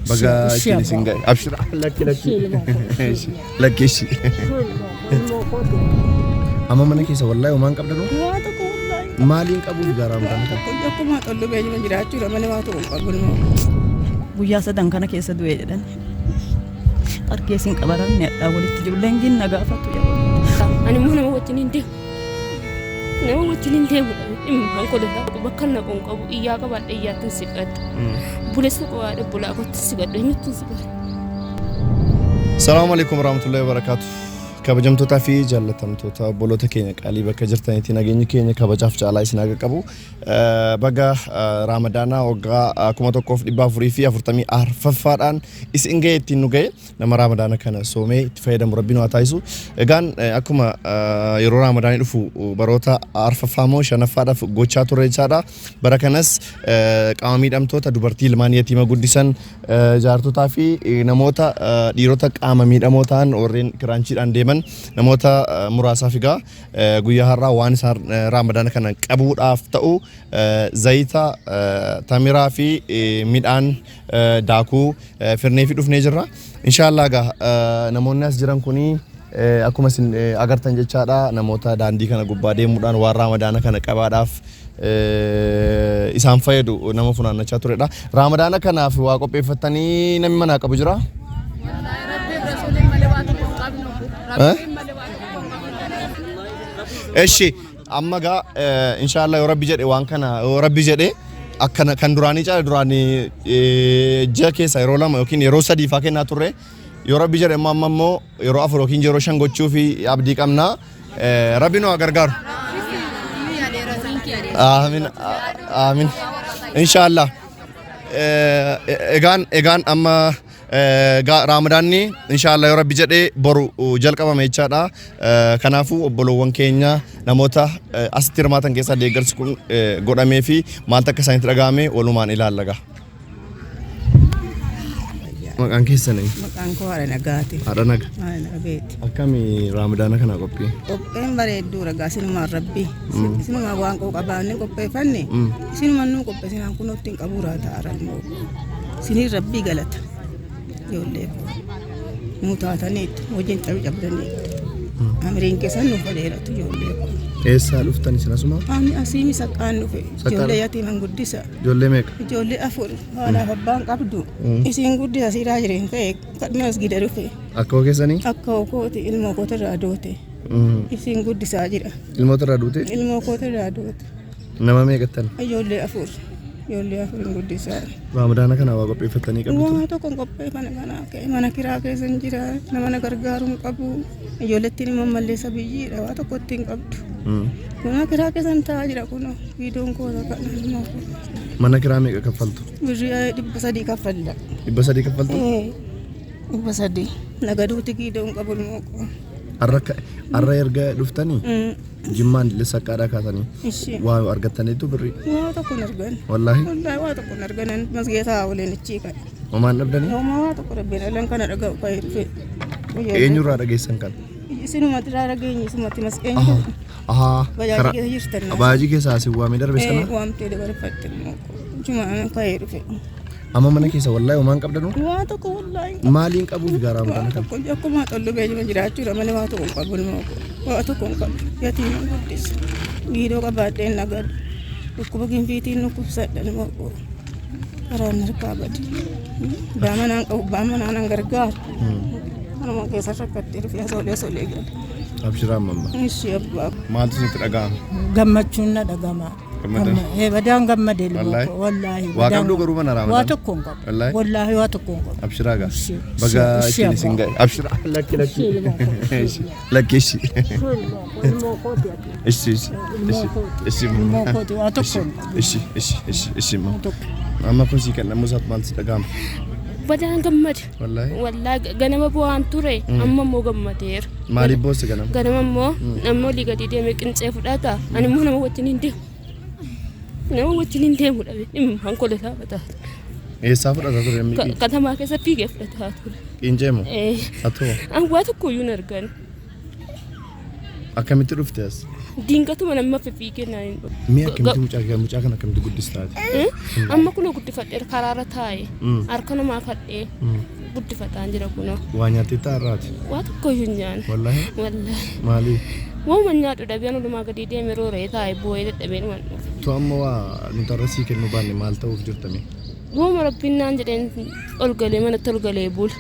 Baga ittiin isin ga'e. Abshira. Lakki lakki. Lakki ishi. Amma mana keessa wallaahi homaan qabdanu? Waa tokko wallaahi. Maaliin qabuuf garaa mukaan kan? Akkuma xollu beeyuma jiraachuudha malee waa tokko hin qabu ilmoo. Guyyaa sadan kana keessa du'e jedhan. Harkees hin qabaramne hadhaa walitti ijoolleen gin na gaafatu yaa. Ani immoo nama wajjin hin deemu. Nama wajjin hin deemu dhimma kololaa bakka naqu hin qabu iyyaa qabaadha iyyaatti hin siqadha. Buleessa qabaadha bulaa kootti hin siqadha eenyutti hin siqadha. Salaamu alaikum warahmatullahi wabarakatuh. Kabajamtootaa fi jaallatamtoota obboloota keenya qaalii bakka jirtanitti nageenyi keenya kabajaaf caalaa isin haa qaqqabu. Baga Raamadaanaa waggaa 1444ffaadhaan isin ga'e ittiin nu ga'e nama Raamadaana kana soomee itti fayyadamu rabbiin haa taasisu. Egaan akkuma yeroo Raamadaanii dhufu baroota arfaffaa moo shanaffaadhaaf gochaa turre jechaadha. Bara kanas qaama miidhamtoota dubartii ilmaan yatiima guddisan jaartotaa fi namoota dhiirota qaama miidhamoo ta'an warreen kiraanchiidhaan deeman namoota muraasaaf egaa guyyaa har'aa waan isaan Raamadaana kana qabuudhaaf ta'u zayita, tamiraa fi midhaan daakuu firneefi dhufnee jirra. Inshaallah egaa namoonni as jiran kuni akkuma isin agartan jechaadha namoota daandii kana gubbaa deemuudhaan waan Raamadaana kana qabaadhaaf isaan fayyadu nama funaannachaa turedha. Raamadaana kanaaf waa qopheeffattanii namni manaa qabu jira? Eshi amma gaa inshaallah yoo rabbi jedhe waan kana yoo rabbi jedhe akkana kan duraanii caala duraanii ji'a keessa yeroo lama yookiin yeroo sadii faa kennaa turre yoo rabbi jedhe immoo amma immoo yeroo afur yookiin yeroo shan gochuu fi abdii qabna rabbi nu haa gargaaru. Aamin aamin inshaallah egaan egaan amma Raamadaanni inshaallah yoo rabbi jedhe boru jalqabame jechaadha. Kanaafuu obboloowwan keenya namoota asitti hirmaatan keessaa deeggarsi kun godhamee fi maaltu akka isaanitti dhaga'ame walumaan ilaalla gaa. Maqaan keessan eenyu? Maqaan koo Haadha Nagaati. Haadha Naga. Haadha Nagabeeti. Akkami Raamadaana kana qophii? Qopheen bareedduu ragaa sinumaan rabbi. Sinumaan waan koo qabaanne qopheeffanne. Sinumaan nuu qopheessinaan kunootti hin qabuuraa ta'a ralmoo. Sinin rabbii galata. Ijoollee koo. Nuu taataniittu wajjin cabi cabdaniittu. Amriin keessan nuuf dheeratu ijoollee koo. Eessaa dhuftan isin asuma? Ani asiimi saqqaan dhufe. Saqqaan? Ijoollee yatiiman guddisa. Ijoollee meeqa? Ijoollee afur haadhaaf abbaan qabdu. Isiin guddisa siiraa jireen ka'e kadhuma masgida dhufe. Akkoo keessanii? Akka kooti ilmoo kootirraa duute. Isiin guddisaa jira. Ilmoota irraa duute? Ilmoo kootirraa duute. Nama meeqattan? Ijoollee afur. Ijoollee afur hin guddisaa. Raamadaana kana waa qopheeffattanii qabdu? Waa tokko hin qopheeffanne mana ka'e mana kiraa keessa hin jira. Nama na gargaaru hin qabu. Ijoollettiin immoo malleessa biyyiidha waa tokko ittiin qabdu. Mana kiraa keessa hin taa'aa jira kunoo viidiyoon koo kana ilmoo koo. Mana kiraa meeqa kaffaltu? Birrii 300 kaffalla. 300 kaffaltu? 300. Nagaduuti giidoo hin qabu ilmoo koo. Har'a erga dhuftanii Jimmaan saqqaadhaa kaasanii Ishee. waa argattaniitu birrii? Waa tokko hin argan. Wallaahi Wallaahi waa tokko hin arganan masgeetaa waliin achii ka'e. homaan dhabdanii? Homaa waa tokko rabbiin alan kana dhaga'u ka'ee dhufe. Eenyurraa dhageessan kana? Isinumatti irraa dhageenye isumatti masqeenyu. Ahaa. Bajaajii keessa jirtan. Bajaajii keessa asii waamee darbe sana? Waamtee dabarfatte immoo. Jumaan ka'ee dhufe. Amma mana keessa wallaahi homaan qabdanu? Waa tokko wallaahi hin qabu. Maaliin qabuuf garaa Waa mukaan kana? tokko akkuma xollu beeyuma jiraachuudha malee waa tokko hin qabu ilmoo koo. Waa tokko hin qabu. Yatiima guddisa. Giidoo qabaadheen nagadu. Dhukkuba ginfiitiin dhukkubsadha ilmoo koo. Karaan harkaa bade. Abbaa manaan qabu abbaan manaa nan gargaaru. Kanuma keessa rakkattee dhufee asoolee asoolee gala. Abshiraa mamma. Ishii abbaa. Maaltu isinitti dhaga'ama? Gammachuun na dhagama. Gammadan? Badaan gammade ilmoo Wallaahi? koo wallaahi. Waa qabduu garuu mana Waa Raamadaan? tokko hin qabu. Wallaahi? Wallaahi waa tokko hin qabu. Abshiraa gaa. Ishii, Baga ishii ittiin isin abbaa. ga'e. Abshiraa. Lakki lakki. Ishii. Lakki ishii. Ilmoo kooti ati. Ishii ishii. Ishii. Ishii. Ilmoo kooti waa tokko hin qabu. Ishii ishii ishii ishii. Waa tokko. Amma kun sii kennamu isaatu maaltu si dhaga'ama? Badaan gammade. Wallaahi. Wallaahi ganama bu'aan ture amma immoo gammadeera. Maaliif boosse ganama? Ganama immoo namni olii gadi deemee qincee fudhata. Ani immoo nama wajjin hin deemu. Nama wajjin hin deemu dhabe. Dhimma koletaa fudhataa ture. Eessaa fudhata ture namni Katamaa keessa fiigee fudhataa ture. qincee moo? Eh, Atoo An waa tokko iyyuu hin argan. akkamitti dhufte as? Dingatuma nama fiigee naan hin dhufu. Mee akkamitti mucaa kana akkamitti guddistaati? Amma kunoo guddifadhee karaarra taa'e harka namaa kadhee guddifataan jira kunoo. Waa nyaattee taa'arraati? Waa tokko iyyuu hin nyaanne. Wallaahi? Wallaahi. Maali? Waanuma nyaadhu dhabee olumaa gadi deeme rooree taa'e boo'ee dadhabee dhuman dhufe. Tu amma waa nuti har'a sii kennuu baanne maal ta'uuf jirtame? Waanuma rabbiin naan jedheen ol galee manatti ol galee bula.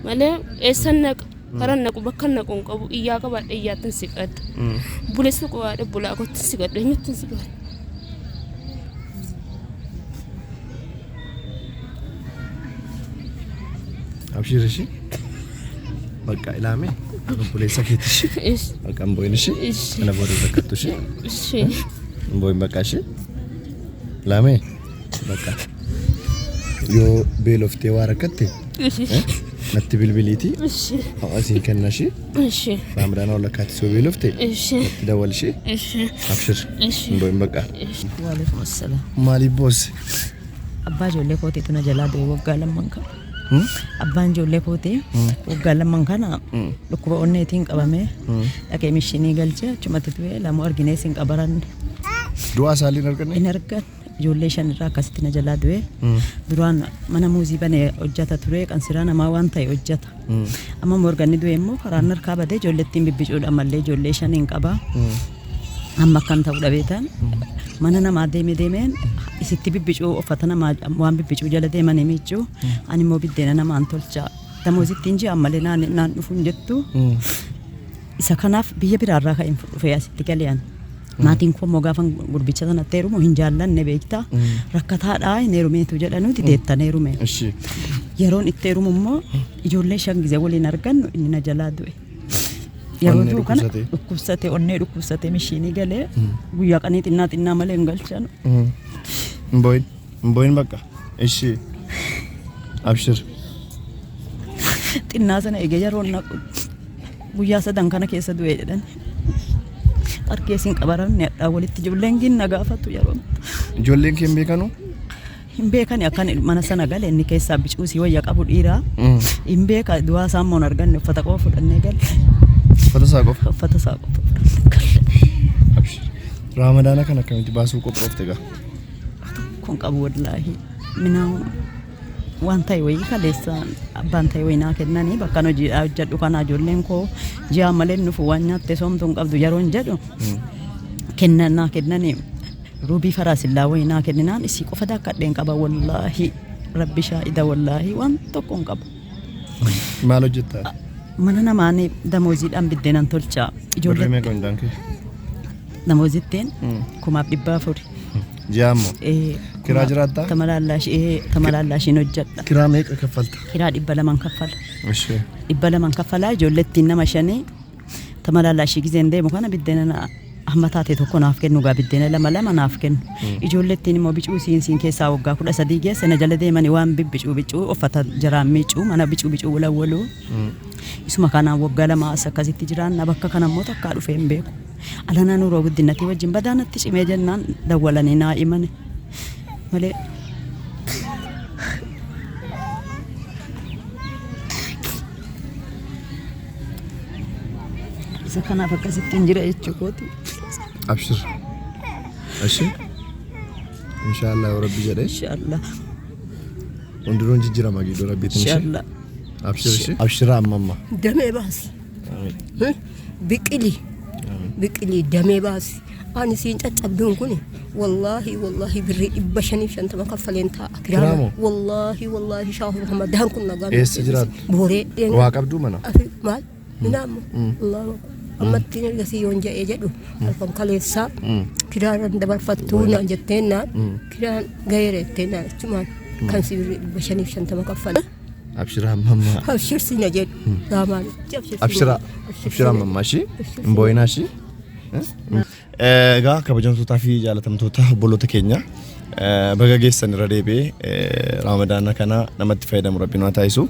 Malee eessan naqa? Karan naqu bakka naqu hin qabu iyyaa qabaadhe iyyaatti hin siqadhu. Buleessa qabaadhe bulaa kootti hin siqadhu eenyutti hin siqadhu. Abshir ishii. Bakka ilaame obboleessa keeti ishii. Ishi. Bakka hin boo'in ishii. Ishi. Kana booda rakkattu ishii. Ishi. Hin boo'in bakka ishii. Ilaame bakka. Yoo beeloftee waa rakkatte Ishi. natti bilbiliiti. Ishi. Hawaasiin kenna ishii. Ishi. Raamadaan walakkaatti soo beelofte Ishi. natti dawwal ishii. Ishi. Abshir. Ishi. Hin boo'in bakka. Waalaikum assalaam. Maaliif boosse? Abbaa ijoollee kootiitu na jalaa du'e waggaa lamman kana. Abbaan ijoollee kootii waggaa lamman kana dhukkuba onneetiin qabamee dhaqee mishinii galchee achumatti du'e lamuu arginees hin qabaranne. Du'aa isaallee hin arganne? Hin argan ijoollee shan irraa akkasitti na jalaa du'e. Duraan mana muuzii banee hojjata ture qansiraa namaa waan ta'e hojjata. Amma morganni du'e immoo karaan harkaa badee ijoollee ittiin bibbicuudha mallee ijoollee shan hin qabaa. Amma akkam ta'uu dhabeetan mana namaa deeme deemeen isitti bibbicuu uffata namaa waan bibbicuu jala deemanii miiccuu ani immoo biddeena namaan tolcha. Damoozittiin ji'a ammallee naan dhufu hin jettu. Isa kanaaf biyya biraarraa ka'een dhufee asitti galee ani. Maatiin koo immoo gaafa gurbicha sanatti heerumu hin jaallanne beektaa. Rakkataadhaa hin heerumeetu jedhanuuti deettan heerume. Ishi. Yeroon itti heerumu immoo ijoollee shan gizee waliin argannu inni na jalaa du'e. Yeroo Onnee du'u kana dhukkubsatee? dhukkubsate onnee dhukkubsate mishiinii galee guyyaa qanii xinnaa xinnaa malee hin galchanu. Hin boo'in. Hin boo'in bakka. Ishi. Abshir. Xinnaa sana eegee yeroon naqu guyyaa sadan kana keessa du'e jedhan. Harkees hin qabaramne hadhaa walitti ijoolleen gin na gaafatu yeroo. Ijoolleen kee hin beekanu? Hin beekani akkan mana sana gale inni keessaa bicuusii wayya qabu dhiiraa. Hin beeka du'aa isaa immoo hin arganne uffata qofa fudhannee galle. Uffata isaa qofa. Uffata isaa qofa fudhannee galle. Abshir. Raamadaana kana akkamitti baasuu qophoofte gaa? Kun qabu wallaahi. Minaa waan ta'e wayii kaleessa abbaan ta'e wayii naa kennanii bakka hojiidhaa hojjedhu kana ijoolleen koo ji'a malee nufu waan nyaatte soomtuu hin qabdu yeroon jedhu kennan naa kennanii ruubii faraasillaa wayii naa kenninaan isii qofa daakkadheen qaba wallaahi rabbi shaa'ida wallaahi waan tokko hin qabu. Maal hojjettaa? Mana namaanii damooziidhaan biddeenan tolcha. Birrii Ijoollee meeqa hundaan kee? damoozittiin 4,400. Ji'a ammoo. Kiraa jiraattaa? Tamalaallaashiin hojjedha. Kiraa meeqa kaffalta? Kiraa 200 kaffala. Ishi. 200 kaffalaa ijoollettiin nama shanii tamalaallaashii gizeen deemu kana biddeena hamma taate tokko naaf kennu gaa biddeena lama lama naaf kennu. Ijoollettiin immoo bicuu siinsiin keessaa waggaa 13 geesse na jala deemanii waan bibbicuu bicuu uffata jaraan miicuu mana bicuu bicuu walawwaluu. Isuma kanaan waggaa lama as akkasitti jiraanna bakka kana immoo takkaa dhufee hin beeku. Alanaa nuroo guddinatii wajjin badaa natti cimee jennaan dawwalanii naa himane malee. Isa kanaaf akkasitti hin jira jechuu kooti. Abshir. Ishi. Inshaallah yoo rabbi jedhe Inshaallah. hundinuun jijjiirama gidduu rabbiitiin ishee. Inshaallah. Abshir ishee. Abshira amma amma. Damee baasi. Biqili. Biqili damee baasi. Ani siin caccabduun kun wallaahi wallaahi birrii 550 kaffaleen taa'a. Kiraamoo? Wallaahi wallaahi shaahu Ramadaan kun nagaa. Eessa jiraattu? Booree. Waa qabduu mana? Afi maal? Minaamu. Allahu ammatti ergasii yoon jedhee jedhu halkan kaleessaa kiraan dabarfattuu naan jetteen naan kiraan gaheera jetteen naan achumaan kan si birrii 550 kaffala. Abshira amma amma. Abshir si na jedhu raamaan. Abshira. Abshira amma amma ishee. Hin boo'inaa ishee. Egaa kabajamtootaa fi jaalatamtoota obboloota keenya baga geessan irra deebi'ee raamadaana kana namatti fayyadamu rabbiin haa taasisu.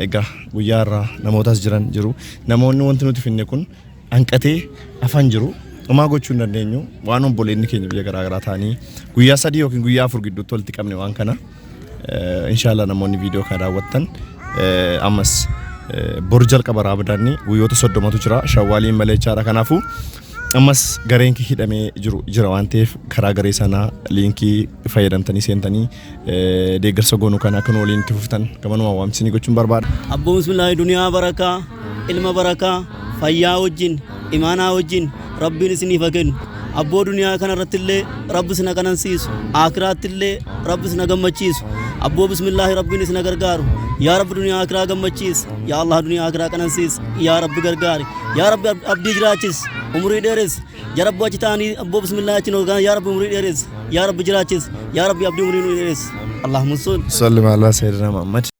Egaa guyyaa irraa namootas jiran jiru. Namoonni wanti nuti finne kun hanqatee afaan jiru. Homaa gochuu hin dandeenyu. Waan obboleonni keenya biyya garaa garaa ta'anii guyyaa 3 yookiin guyyaa 4 gidduutti walitti qabne waan kana. Inshaallah namoonni viidiyoo kana daawwattan ammas bor jalqaba raamadaanni guyyoota 30tu jira. Shawwaaliin malee jechaadha. Kanaafuu Ammas gareen kee hidhamee jiru jira waan ta'eef karaa garee sanaa liinkii fayyadamtanii seentanii deeggarsa goonuu kana akka nu waliin itti fuftan gamanuma waamsinii gochuun barbaada. Abboo bismillaahi, duniyaa barakaa, ilma barakaa, fayyaa wajjin, imaanaa wajjin Rabbiin isiniif haa kennu. Abboo, duniyaa kana irratti illee Rabbi isin haa qanansiisu, akiraatti illee Rabbi isin haa gammachiisu. Abboo bismillaahi, Rabbiin isin haa gargaaru. Yaa Rabbi, duniyaa akiraa gammachiis. Yaa Allah, duniyaa akiraa qanansiis. Yaa Rabbi, gargaari. Yaa Rabbi, abdii jiraachis, umurii dheeres. Yaa Rabbi, achi ta'anii abboo bismillaahi achi nu yaa Rabbi, umurii dheeres. Yaa Rabbi, jiraachis. Yaa Rabbi, abdii umurii nu dheeres. Allahumma salli. Salli ala sayyidina Muhammad.